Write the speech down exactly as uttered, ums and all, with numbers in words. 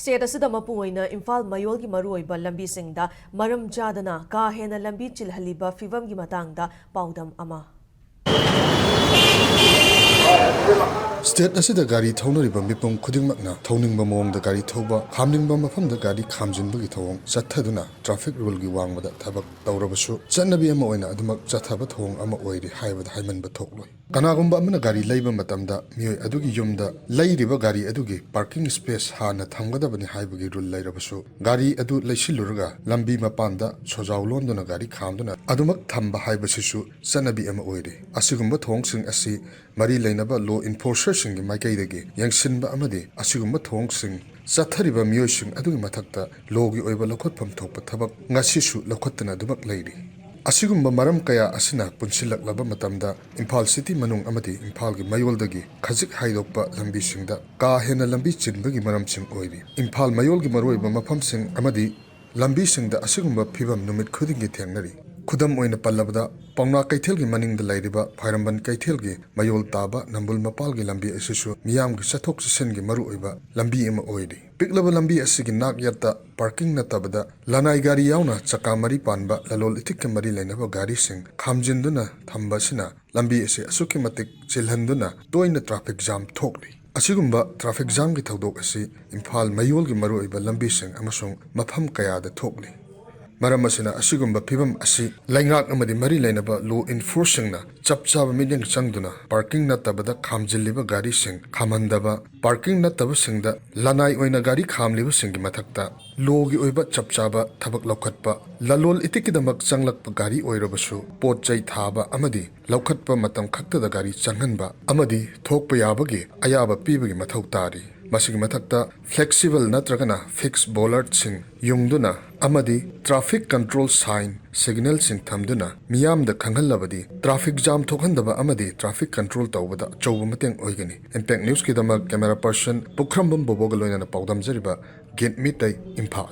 State ꯑꯁꯤꯗ ꯃꯄꯨꯡ ꯑꯣꯏꯅ ꯏꯝꯐꯥꯜ ꯃꯌꯣꯜꯒꯤ ꯃꯔꯨꯑꯣꯏꯕ ꯂꯝꯕꯤꯁꯤꯡꯗ ꯃꯔꯝ ꯆꯥꯗꯅ ꯀꯥ ꯍꯦꯟꯅ ꯂꯝꯕꯤ ꯆꯤꯜꯍꯜꯂꯤꯕ ꯐꯤꯚꯝꯒꯤ ꯃꯇꯥꯡꯗ ꯄꯥꯎꯗꯝ ꯑꯃ꯫ ꯁ꯭ꯇꯦꯠ ꯑꯁꯤꯗ ꯒꯥꯔꯤ ꯊꯧꯅꯔꯤꯕ ꯃꯤꯄꯨꯝ ꯈꯨꯗꯤꯡꯃꯛꯅ ꯊꯧꯅꯤꯡꯕ ꯃꯑꯣꯡꯗ ꯒꯥꯔꯤ ꯊꯧꯕ, ꯈꯥꯝꯅꯤꯡꯕ ꯃꯐꯝꯗ ꯒꯥꯔꯤ ꯈꯥꯝꯖꯤꯟꯕꯒꯤ ꯊꯧꯑꯣꯡ ꯆꯠꯊꯗꯨꯅ ꯇ꯭ꯔꯥꯐꯤꯛ ꯔꯨꯜꯒꯤ ꯋꯥꯡꯃꯗ ꯊꯕꯛ ꯇꯧꯔꯕꯁꯨ, ꯆꯠꯅꯕꯤ ꯑꯃ ꯑꯣꯏꯅ ꯑꯗꯨꯃꯛ ꯆꯠꯊꯕ ꯊꯧꯑꯣꯡ ꯑꯃ ꯑꯣꯏꯔꯤ ꯍꯥꯏꯕꯗ ꯍꯥꯏꯃꯟꯕ ꯊꯣꯛꯂꯣꯏ꯫ ꯀꯅꯥꯒꯨꯝꯕ ꯑꯃꯅ ꯒꯥꯔꯤ ꯂꯩꯕ ꯃꯇꯝꯗ ꯃꯤꯑꯣꯏ ꯑꯗꯨꯒꯤ ꯌꯨꯝꯗ ꯂꯩꯔꯤꯕ ꯒꯥꯔꯤ ꯑꯗꯨꯒꯤ ꯄꯥꯔꯀꯤꯡ ꯁ꯭ꯄꯦꯁ ꯍꯥꯟꯅ ꯊꯝꯒꯗꯕꯅꯤ ꯍꯥꯏꯕꯒꯤ ꯔꯨꯜ ꯂꯩꯔꯕꯁꯨ, ꯒꯥꯔꯤ ꯑꯗꯨ ꯂꯩꯁꯤꯜꯂꯨꯔꯒ ꯂꯝꯕꯤ ꯃꯄꯥꯟꯗ ꯁꯣꯖꯥꯎ ꯂꯣꯟꯗꯨꯅ ꯒꯥꯔꯤ ꯈꯥꯝꯗꯨꯅ ꯑꯗꯨꯃꯛ ꯊꯝꯕ ꯍꯥꯏꯕꯁꯤꯁꯨ ꯆꯠꯅꯕꯤ ꯑꯃ ꯑꯣꯏꯔꯤ꯫ ꯑꯁꯤꯒꯨꯝꯕ ꯊꯧꯑꯣꯡꯁꯤꯡ ꯑꯁꯤ ꯃꯔꯤ ꯂꯩꯅꯕ ꯂꯣ ꯏꯟꯐꯣꯔꯁꯔꯁꯤꯡꯒꯤ ꯃꯥꯏꯀꯩꯗꯒꯤ ꯌꯦꯡꯁꯤꯟꯕ ꯑꯃꯗꯤ ꯑꯁꯤꯒꯨꯝꯕ ꯊꯧꯑꯣꯡꯁꯤꯡ ꯆꯠꯊꯔꯤꯕ ꯃꯤꯑꯣꯏꯁꯤꯡ ꯑꯗꯨꯒꯤ ꯃꯊꯛꯇ ꯂꯣꯒꯤ ꯑꯣꯏꯕ ꯂꯧꯈꯠꯐꯝ ꯊꯣꯛꯄ ꯊꯕꯛ ꯉꯁꯤꯁꯨ ꯂꯧꯈꯠꯇꯨꯅ ꯑꯗꯨꯃꯛ ꯂꯩꯔꯤ꯫ ꯑꯁꯤꯒꯨꯝꯕ ꯃꯔꯝ ꯀꯌꯥ ꯑꯁꯤꯅ ꯄꯨꯟꯁꯤꯜꯂꯛꯂꯕ ꯃꯇꯝꯗ ꯏꯝꯐꯥꯜ ꯁꯤꯇꯤ ꯃꯅꯨꯡ ꯑꯃꯗꯤ ꯏꯝꯐꯥꯜꯒꯤ ꯃꯌꯣꯜꯗꯒꯤ ꯈꯖꯤꯛ ꯍꯥꯏꯗꯣꯛꯄ ꯂꯝꯕꯤꯁꯤꯡꯗ ꯀꯥ ꯍꯦꯟꯅ ꯂꯝꯕꯤ ꯆꯤꯟꯕꯒꯤ ꯃꯔꯝꯁꯤꯡ ꯑꯣꯏꯔꯤ꯫ ꯏꯝꯐꯥꯜ ꯃꯌꯣꯜꯒꯤ ꯃꯔꯨꯑꯣꯏꯕ ꯃꯐꯝꯁꯤꯡ ꯑꯃꯗꯤ ꯂꯝꯕꯤꯁꯤꯡꯗ ꯑꯁꯤꯒꯨꯝꯕ ꯐꯤꯚꯝ ꯅꯨꯃꯤꯠ ꯈꯨꯗꯤꯡꯒꯤ ꯊꯦꯡꯅꯔꯤ꯫ ꯈꯨꯗꯝ ꯑꯣꯏꯅ ꯄꯜꯂꯕꯗ, ꯄꯥꯎꯅꯥ ꯀꯩꯊꯦꯜꯒꯤ ꯃꯅꯤꯡꯗ ꯂꯩꯔꯤꯕ ꯈ꯭ꯋꯥꯏꯔꯝꯕꯟ ꯀꯩꯊꯦꯜꯒꯤ ꯃꯌꯣꯜ ꯇꯥꯕ ꯅꯝꯕꯨꯜ ꯃꯄꯥꯜꯒꯤ ꯂꯝꯕꯤ ꯑꯁꯤꯁꯨ ꯃꯤꯌꯥꯝꯒꯤ ꯆꯠꯊꯣꯛ ꯆꯠꯁꯤꯟꯒꯤ ꯃꯔꯨꯑꯣꯏꯕ ꯂꯝꯕꯤ ꯑꯃ ꯑꯣꯏꯔꯤ꯫ ꯄꯤꯛꯂꯕ ꯂꯝꯕꯤ ꯑꯁꯤꯒꯤ ꯅꯥꯛ ꯌꯦꯠꯇ ꯄꯥꯔꯀꯤꯡ ꯅꯠꯇꯕꯗ ꯂꯅꯥꯏ ꯒꯥꯔꯤ ꯌꯥꯎꯅ ꯆꯀꯥ ꯃꯔꯤ ꯄꯥꯟꯕ ꯂꯂꯣꯜ ꯏꯇꯤꯛꯀ ꯃꯔꯤ ꯂꯩꯅꯕ ꯒꯥꯔꯤꯁꯤꯡ ꯈꯥꯝꯖꯤꯟꯗꯨꯅ ꯊꯝꯕ ꯑꯁꯤꯅ ꯂꯝꯕꯤ ꯑꯁꯤ ꯑꯁꯨꯛꯀꯤ ꯃꯇꯤꯛ ꯆꯤꯜꯍꯟꯗꯨꯅ ꯇꯣꯏꯅ ꯇ꯭ꯔꯥꯐꯤꯛ ꯖꯥꯝ ꯊꯣꯛꯂꯤ꯫ ꯑꯁꯤꯒꯨꯝꯕ ꯇ꯭ꯔꯥꯐꯤꯛ ꯖꯥꯝꯒꯤ ꯊꯧꯗꯣꯛ ꯑꯁꯤ ꯏꯝꯐꯥꯜ ꯃꯌꯣꯜꯒꯤ ꯃꯔꯨꯑꯣꯏꯕ ꯂꯝꯕꯤꯁꯤꯡ ꯑꯃꯁꯨꯡ ꯃꯐꯝ ꯀꯌꯥꯗ ꯊꯣꯛꯂꯤ꯫ ꯃꯔꯝ ꯑꯁꯤꯅ, ꯑꯁꯤꯒꯨꯝꯕ ꯐꯤꯚꯝ ꯑꯁꯤ ꯂꯩꯉꯥꯛ ꯑꯃꯗꯤ ꯃꯔꯤ ꯂꯩꯅꯕ ꯂꯣ ꯏꯟꯐꯣꯔꯁꯁꯤꯡꯅ ꯆꯞ ꯆꯥꯕ ꯃꯤꯠꯌꯦꯡ ꯆꯪꯗꯨꯅ ꯄꯥꯔꯀꯤꯡ ꯅꯠꯇꯕꯗ ꯈꯥꯝꯖꯤꯜꯂꯤꯕ ꯒꯥꯔꯤꯁꯤꯡ ꯈꯥꯝꯍꯟꯗꯕ, ꯄꯥꯔꯀꯤꯡ ꯅꯠꯇꯕꯁꯤꯡꯗ ꯂꯅꯥꯏ ꯑꯣꯏꯅ ꯒꯥꯔꯤ ꯈꯥꯝꯂꯤꯕꯁꯤꯡꯒꯤ ꯃꯊꯛꯇ ꯂꯣꯒꯤ ꯑꯣꯏꯕ ꯆꯞ ꯆꯥꯕ ꯊꯕꯛ ꯂꯧꯈꯠꯄ, ꯂꯂꯣꯜ ꯏꯇꯤꯛꯀꯤꯗꯃꯛ ꯆꯪꯂꯛꯄ ꯒꯥꯔꯤ ꯑꯣꯏꯔꯕꯁꯨ ꯄꯣꯠ ꯆꯩ ꯊꯥꯕ ꯑꯃꯗꯤ ꯂꯧꯈꯠꯄ ꯃꯇꯝ ꯈꯛꯇꯗ ꯒꯥꯔꯤ ꯆꯪꯍꯟꯕ ꯑꯃꯗꯤ ꯊꯣꯛꯄ ꯌꯥꯕꯒꯤ ꯑꯌꯥꯕ ꯄꯤꯕꯒꯤ ꯃꯊꯧ ꯇꯥꯔꯤ꯫ ꯃꯁꯤꯒꯤ ꯃꯊꯛꯇ ꯐ꯭ꯂꯦꯛꯁꯤꯕꯜ ꯅꯠꯇ꯭ꯔꯒꯅ ꯐꯤꯛꯁ ꯕꯣꯂꯥꯔꯗꯁꯤꯡ ꯌꯨꯡꯗꯨꯅ ꯑꯃꯗꯤ ꯇ꯭ꯔꯥꯐꯤꯛ ꯀꯟꯇ꯭ꯔꯣꯜ ꯁꯥꯏꯟ, ꯁꯤꯒꯅꯦꯜꯁꯤꯡ ꯊꯝꯗꯨꯅ ꯃꯤꯌꯥꯝꯗ ꯈꯪꯍꯜꯂꯕꯗꯤ ꯇ꯭ꯔꯥꯐꯤꯛ ꯖꯥꯝ ꯊꯣꯛꯍꯟꯗꯕ ꯑꯃꯗꯤ ꯇ꯭ꯔꯥꯐꯤꯛ ꯀꯟꯇ꯭ꯔꯣꯜ ꯇꯧꯕꯗ ꯑꯆꯧꯕ ꯃꯇꯦꯡ ꯑꯣꯏꯒꯅꯤ꯫ ꯏꯝꯄꯦꯛ ꯅ꯭ꯌꯨꯁꯀꯤꯗꯃꯛ ꯀꯦꯃꯦꯔꯥ ꯄꯔꯁꯟ ꯄꯨꯈ꯭ꯔꯝꯕꯝ ꯕꯣꯕꯣꯒ ꯂꯣꯏꯅꯅ ꯄꯥꯎꯗꯝꯖꯔꯤꯕ ꯒꯤꯠ ꯃꯤꯇꯩ, ꯏꯝꯐꯥꯜ꯫